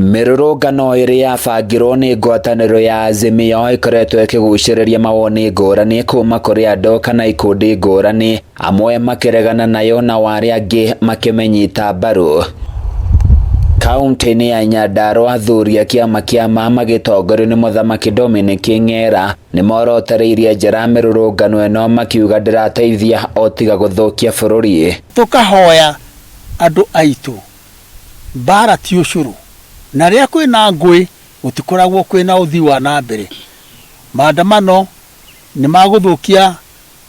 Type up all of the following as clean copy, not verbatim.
Mĩrũrũngano ĩrĩa yabangirwo nĩ ngwatanĩro ya Azimio ĩkoretwo ĩkĩgucĩrĩria mawoni ngũrani kuma kũrĩ andũ kana ikundi ngũrani, amwe makĩregana nayo na arĩa angĩ makĩmĩnyita mbaru. Kauntĩ-inĩ ya Nyandarua athuri a kĩama kĩa ma magĩtongorio nĩ Mũthamaki Dominic Kĩng'era nĩmorotereirie njera mĩrũrũngano ĩno makiuga ndĩrateithia o tiga gũthũkia bũrũri. Tũkahoya andũ aitũ Mbaara ti ũcũrũ, na rĩrĩa kwĩ na ngũĩ gũtikoragwo kwĩ na ũthii wa na mbere. Maandamano nĩ ma gũthũkia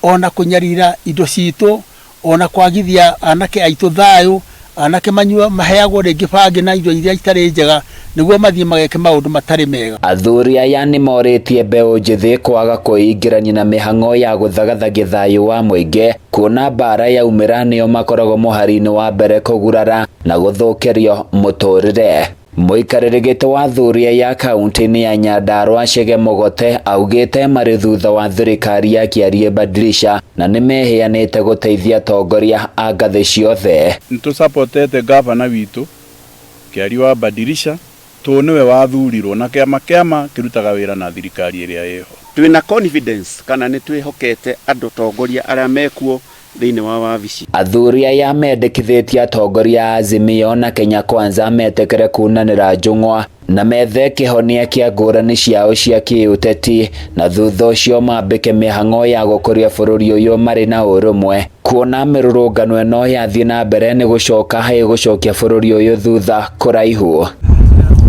o na kũnyarira indo citũ, o na kwagithia anake aitũ thayũ, anake manyua maheagwo rĩngĩ bangi na indo iria itarĩ njega nĩguo mathiĩ mageke maũndũ matarĩ mega. Athuri aya nĩmorĩtie mbeũ njĩthĩ kwaga kwĩingĩrania na mĩhang'o ya gũthagathagia thayũ wa mũingĩ kuona mbara yaumĩra nĩo makoragwo mũhari-inĩ wa mbere kũgurara na gũthũkĩrio mũtũrĩre. Mũikarĩri gĩtĩ wa athuri aya kaunti-inĩ ya Nyandarua Chege Mũgote augĩte marĩ thutha wa thirikari ya Kĩariĩ Badilisha na nĩmeheanĩte gũteithia atongoria a ngathĩ ciothe. Nĩtũsapotete gavana witũ Kĩariĩ wa Badilisha tondũ nĩwe wathurirwo na kĩama kĩama kĩrutaga wĩra na thirikari ĩrĩa ĩho. Twĩna confidence kana nĩ twĩhokete andũ tongoria arĩa mekuo thĩinĩ wa wabici. Athuri aya mendekithĩtie atongoria a Azimio na Kenya Kwanza metĩkĩre kunanĩra njũng'wa na methe kĩhonia kĩa ngũrani ciao cia kĩũteti na thutha ũcio mambĩke mĩhang'o ya gũkũria bũrũri ũyũ marĩ na ũrũmwe. Kuona mĩrũrũngano ĩno yathiĩ na mbere nĩ gũcoka ĩgũcokia bũrũri ũyũ thutha kũraihu.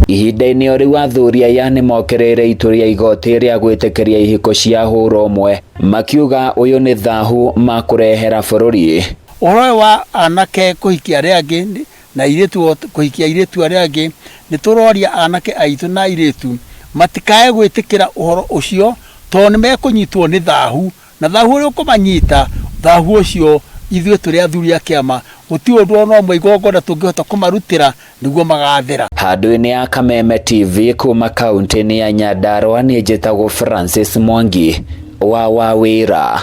Ihinda-inĩ o rĩu athuri aya nĩ mokĩrĩire itua rĩa igoti rĩa gwĩtĩkĩria ihiko cia hũra ũmwe makiuga ũyũ nĩ thahu makũrehera bũrũri. Ũhoro ũyũ wa anake kũhikia arĩa angĩ na airĩtu kũhikia airĩtu arĩa angĩ, nĩ tũroria anake aitũ na airĩtu matikae gwĩtĩkĩra ũhoro ũcio tondũ nĩ mekũnyitwo nĩ thahu Na thahu ũrĩa ũkũmanyita, thahu ũcio ithuĩ tũrĩ athuri a kĩama, gũtirĩ ũndũ o na ũmwe igongona tũngĩhota kũmarutĩra nĩguo magathera. Handũ-inĩ ya Kameme TV kuma kaunti-inĩ ya Nyandarua niĩ njĩtagwo Francis Mwangi wa Wawĩra.